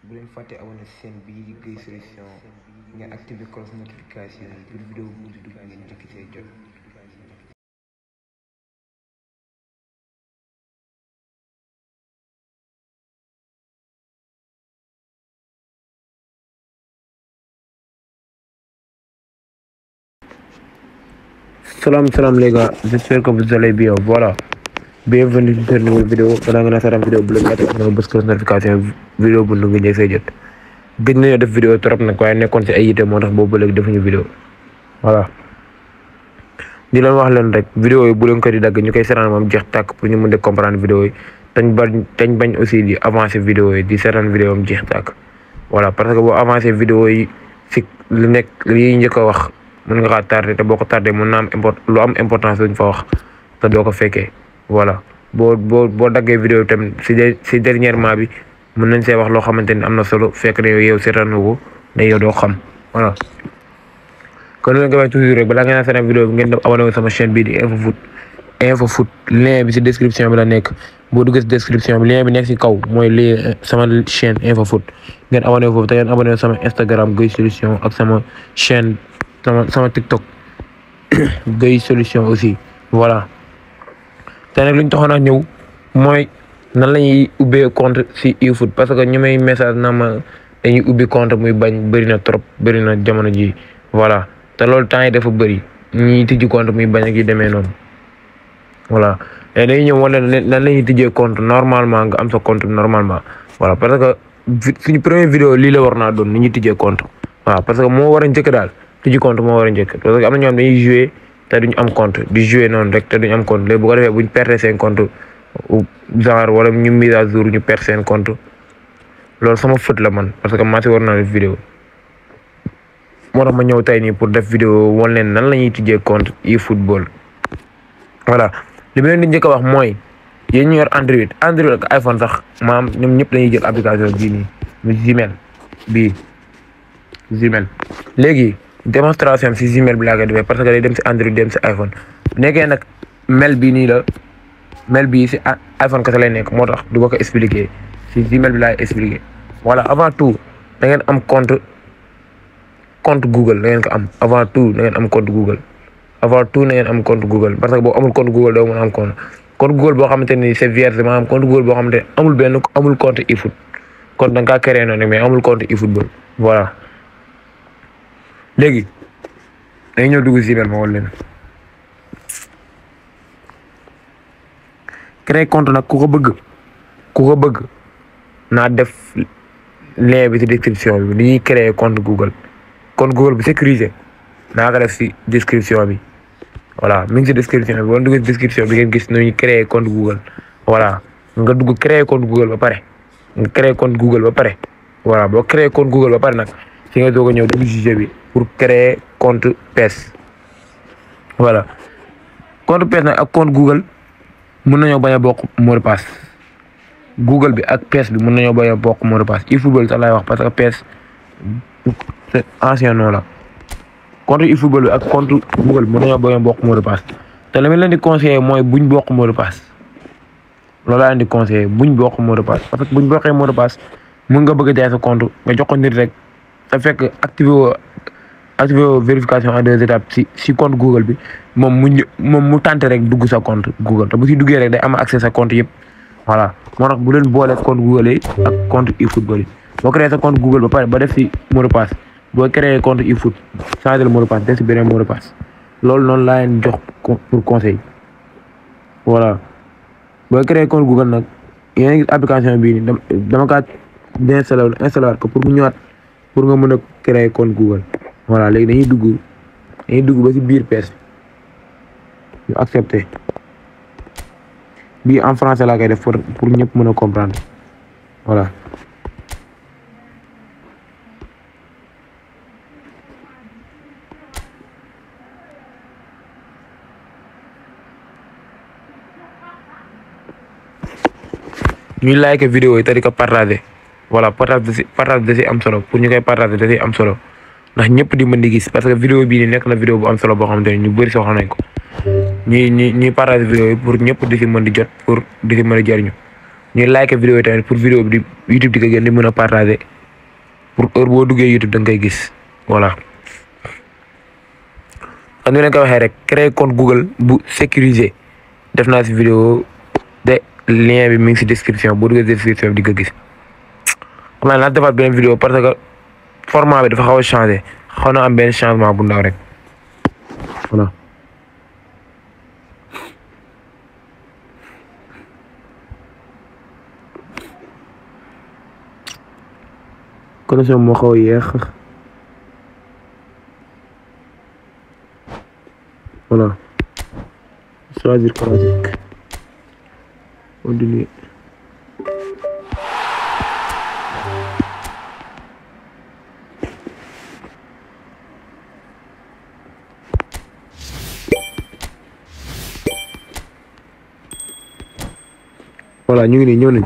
bu leen fàtte abonné chaîne bii di Gueye Solution ngeen activé cloche notification yi pour vidéo bu di dugg ngeen njëkk see jot. Salam les gars, j'espère que vous allez bien. Voilà, bienvenue sur cette nouvelle vidéo. Balaa nga seetaan vidéo bu la fàtte nga bës cloche notification vidéo bu nga njëkk see jot. Gëj nañoo def vidéo trop nag waaye nekkoon si ay yite moo tax boobu ba léegi defuñu vidéo. Voilà, di leen wax leen rek vidéo yi bu leen ko di dagg ñu koy seetaan moom jeex tàkk pour ñu mën a comprendre vidéo yi tañ bañ aussi di avancer vidéo yi di seetaan vidéo am jeex tàkk. Voilà, parce que boo avancer vidéo yi si lu nekk li njëkk a wax mën nga kaa tardé te boo ko tardé mën na am lu am importance luñ fa wax te doo ko fekkee. Voilà, boo daggee vidéo tamit si dernièrement bi mën nañ see wax loo xamante ni am na solo fekk ne yow seetaanoo ko ne yow doo xam. Voilà, kon loolu nga wax toujours rek balaa ngeen a seetaan vidéo bi ngeen dem abonné wu sama chaîne bii di Info Foot lien bi si description bi la nekk. boo duggee si description bi lien bi nekk si kaw mooy lien sama chaîne Info Foot ngeen abonné foofu te ngeen abonné sama Instagram Gueye Solution ak sama chaîne sama TikTok Gueye Solution aussi. Voilà, te nag lu ñu taxoon a ñëw mooy nan la ñuy ubbee compte si eFoot parce que ñu may message na ma dañuy ubbi compte muy bañ bëri na trop bëri na jamono ji. Voilà, te loolu temps yi dafa bëri ñi tijji compte muy bañ ak yu demee noonu. Voilà, léegi dañuy ñëw wala nan la ñuy tijjee compte normalement nga am sa compte normalement. Voilà, parce que suñu première vidéo lii la war naa doon ni ñuy tijjee compte. waaw parce que moo war a njëkk daal tijji compte moo war a njëkk parce que am na ñoo xam dañuy jouer te duñ am compte di jouer noonu rek te duñ am compte léegi bu ko defee buñ perte seen compte genre wala ñu mise à jour ñu perte seen compte loolu sama faute la man parce que maa si war naa def vidéo. moo tax ma ñëw tey nii pour def vidéo wan leen nan la ñuy tijjee compte eFootball. Voilà, li ma leen di njëkk a wax mooy yéen ñu yor Android ak iPhone sax maam ñoom ñëpp dañuy jël application bii nii mu Gmail léegi démonstration si Gmail bi laa koy defee parce que day dem si Android dem si iPhone nekkee nag mail bii nii la mail bii si iPhone kese lay nekk moo tax du ma ko expliquer si Gmail bi laay expliquer. Voilà, avant tout da ngeen am compte Google da ngeen ko am avant tout da ngeen am compte Google parce que boo amul compte Google doo mën a am compte Google boo xamante ni c'est vierge maanaam compte Google boo xamante ne amul compte eFoot compte da nga kaa créé noonu mais amul compte eFootball. Voilà, léegi dañuy ñëw dugg Gmail ma wol leen créé compte nag ku ko bëgg naa def lien bi ci description bi ni ñuy créé compte Google bi sécurisé naa ko def ci description bi. Voilà, mi ngi ci description bi boo duggee ci description bi ngeen gis nu ñuy créé compte Google. Voilà, nga dugg créé compte Google ba pare voilà boo créé compte Google ba pare nag ci nga doog a ñëw dugg ci bi pour créer compte PES. Voilà, compte PES nag ak compte Google mën nañoo bañ a bokk mot de passe. Google bi ak PES bi mën nañoo bañ a bokk mot de passe eFootball sax laay wax parce que PES c'est ancien nom la. compte eFootball bi ak compte Google bi mën nañoo bañ a bokk mot de passe te li ma leen di conseiller mooy buñ bokk mot de passe. loolu laa leen di conseiller buñ bokk mot de passe parce que buñ bokkee mot de passe mën nga bëgg a jaay sa compte nga jox ko nit rek te fekk activé vérification en 2 étapes si compte Google bi moom mu tenté rek dugg sa compte Google te bu si duggee rek day am accès sa compte yëpp. Voilà, moo tax bu leen boole compte Google yi ak compte eFootball yi. boo créé sa compte Google ba pare ba def si mot de passe boo créé compte eFoot changer le mot de passe def si beneen mot de passe loolu noonu laa leen jox pour conseil. Voilà, boo créé compte Google nag yéen a ngi application bii nii dama kaa installé ko pour mu ñëwaat pour nga mën a créer compte Google. Voilà, léegi dañuy dugg ba ci biir PES ñu accepté bii en français laa koy def pour ñëpp mën a comprendre. Voilà, ñuy like vidéo yi te di ko partager. Voilà, partage da si am solo pour ñu koy partager da si am solo ndax ñëpp di mën di gis parce que vidéo bii nii nekk na vidéo bu am solo boo xamante ne ñu bëri soxla nañ ko ñuy partager vidéo yi pour ñëpp di si mën di jot pour di si mën a jariñu ñuy like vidéo yi tamit pour vidéo bi di YouTube di ko gën di mën a partager pour heure boo duggee YouTube da nga koy gis voilà. xam nga leen ko waxee rek créer compte Google bu sécurisé def naa si vidéo de lien bi mi ngi si description boo duggee description bi di ko gis. xam naa defaat beneen vidéo parce que format bi dafa xaw a changé xaw na am benn changement bu ndaw rek voilà. connexion moo xaw a yéex voilà. choisir classique continuer. voilà ñu ngi nii ñëw nañ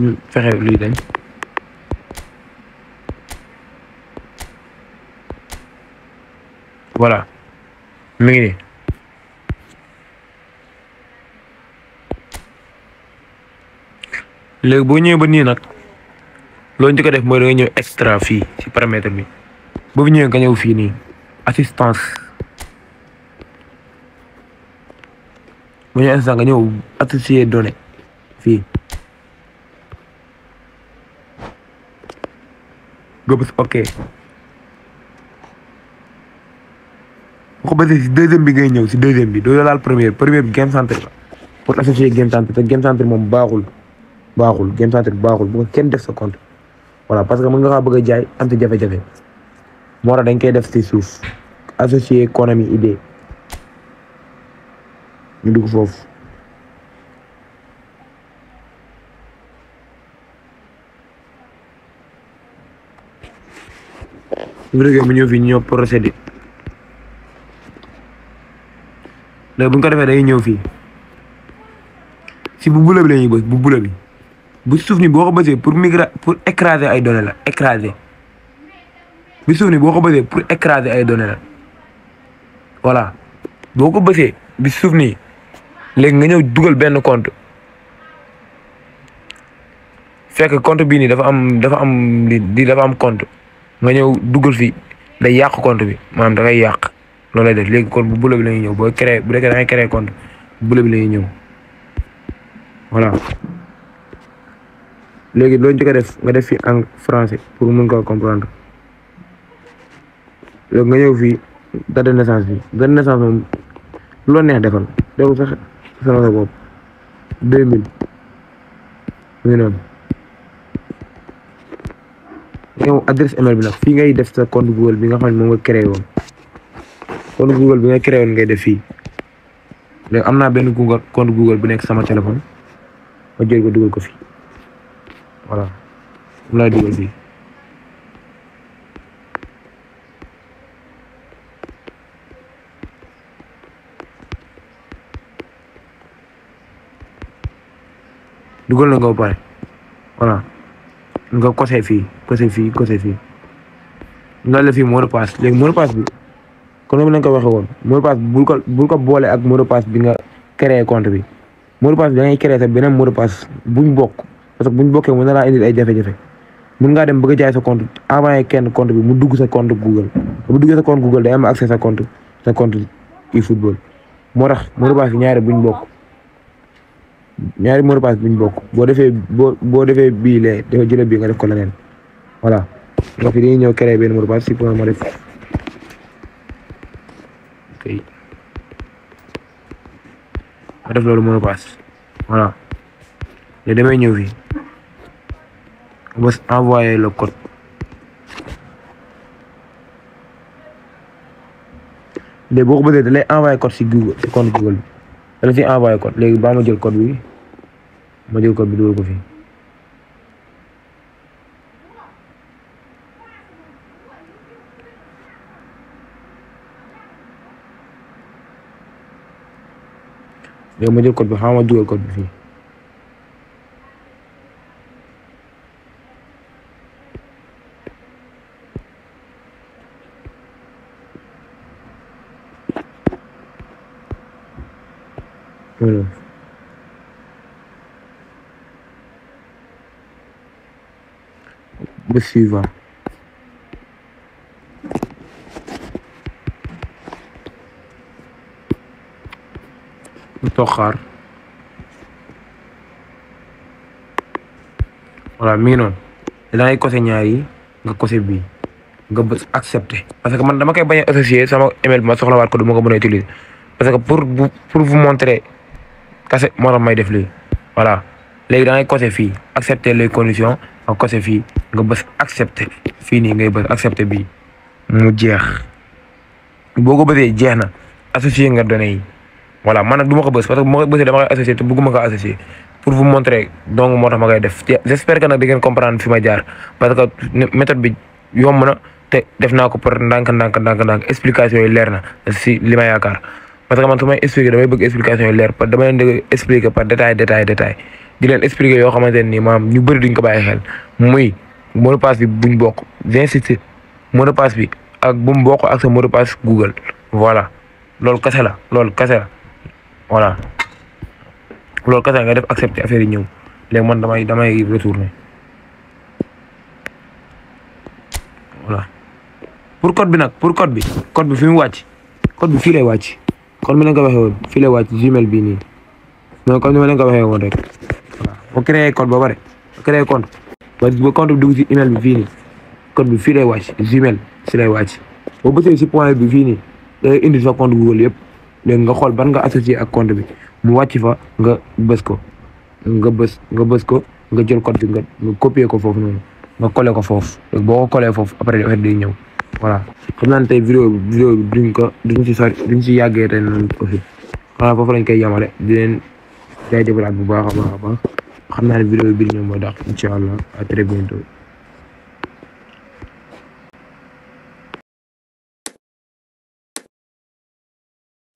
ñu fexe lii dañ voilà mi ngi nii léegi boo ñëwee ba nii nag loo njëkk a def mooy da nga ñëw extra fii ci paramètre bi boo fi ñëwee nga ñëw fii nii assistance bu ñëwee assistance nga ñëw associer données fii nga bës ok boo ko bësee si deuxième bi ngay ñëw si deuxième bi doo laal première bi game center la pour associer game center te game center moom baaxul game center baaxul bu ko kenn def sa compte voilà parce que mën nga xaa bëgg a jaay am ci jafe-jafe moo tax dañ koy def si suuf associer Konami ID ñu dugg foofu bu dëggee mu ñëw fii ñëw procédé léegi bu ñu ko defee day ñëw fii si bu bula bi la ñuy bës bu bula bi bu suuf ni boo ko bësee pour écraser ay données la écraser bi suuf ni boo ko bësee pour écraser ay données la voilà boo ko bësee bi suuf nii léegi nga ñëw dugal benn compte fekk compte bii nii dafa am compte nga ñëw dugal fi day yàq compte bi maanaam da ngay yàq loolu lay def léegi kon bu bula bi la ñuy ñëw boo créé bu nekkee da ngay créé compte bu bula bi la ñuy ñëw voilà. léegi loo njëkk a def nga def fi en français pour mën ko comprendre léegi nga ñëw fii date de naissance bi date de naissance moom loo neex defal dégg sax sa bopp 2000 mu ngi noonu ñëw adresse email bi nag fii ngay def sa compte Google bi nga xam ne moom nga créé woon compte Google bi nga créé woon ngay def fii léegi am naa benn compte Google bu nekk sama téléphone ma jël ko dugal ko fii voilà mu laay dugal fii dugal na nga ba pare voilà nga kose fii nga la fii mot de passe léegi mot de passe bi kon noonu lañ ko waxee woon mot de passe bul ko boole ak mot de passe bi nga créé compte bi mot de passe bi da ngay créé sa beneen mot de passe buñ bokk parce que buñ bokkee mën na laa indil ay jafe-jafe mun ngaa dem bëgg a jaay sa compte envoyé kenn compte bi mu dugg sa compte Google bu duggee sa compte Google day am accès sa compte eFootball moo tax mot de passe bi ñaari mot de passe buñ bokk boo defee bii lee dafa jëlee bii nga def ko leneen voilà donc dañuy ñëw créé benn mot de passe si pour ma def ok ma def loolu mot de passe voilà léegi damay ñëw fii bës envoyer le code léegi boo ko bësee da lay envoyer code si Google si compte Google bi da la si envoyer code léegi ba ma jël code bi dugal ko fii léegi ma jël code bi xam ma dugal code bi fii voilà bës suivant. toog xaar voilà mi ngi noonu da ngay cosé ñaar yi nga cosé bii nga bës accepter parce que man dama koy bañ a associer sama email bi ma soxlawaat ko du ma ko mën a utiliser parce que pour vous montrer kase moo tax may def lii voilà léegi da ngay cosé fii accepter les conditions nga cosé fii nga bës accepter fii nii ngay bës accepter bii mu jeex boo ko bësee jeex na associer nga données yi voilà man nag du ma ko bës parce que bu ma ko bësee dama koy associer te bëgguma ko associer pour vous montrer donc moo tax ma koy def j'espère que nag di ngeen comprendre fi ma jaar parce que méthode bi yomb na te def naa ko par ndànk explication yi leer na si li ma yaakaar parce que man su may expliquer damay bëgg explication yi leer parce que dama leen di expliquer par détail di leen expliquer yoo xamante ne nii maam ñu bëri duñ ko bàyyi xel muy mot de passe bi buñ bokk j'insiste mot de passe bi ak bu mu bokk ak sa mot de passe Google voilà loolu kese la voilà loolu kese nga def accepter affaire yi ñëw léegi man damay retourner voilà pour code bi nag code bi fi mu wàcc code bi fii lay wàcc comme ni ma leen ko waxee woon fii lay wàcc Gmail bii nii mais comme ni ma leen ko waxee woon rek voilà boo créé code ba pare boo créé compte ba compte bi dugg ci email bi fii nii code bi fii lay wàcc Gmail si lay wàcc boo bësee si point bi fii nii day indi sa compte Google yëpp léegi nga xool ban nga associé ak compte bi mu wàcc fa nga bës ko nga jël code bi nga copier ko foofu noonu nga coller ko foofu boo ko coller foofu après affaire day ñëw voilà xam naa ne tey vidéo bi duñ si yàggee tey noonu aussi xanaa foofu lañ koy yamale di leen jaajëfalaat bu baax a baax xam naa ne vidéo bi ñëw mooy dax incha allah à très bientôt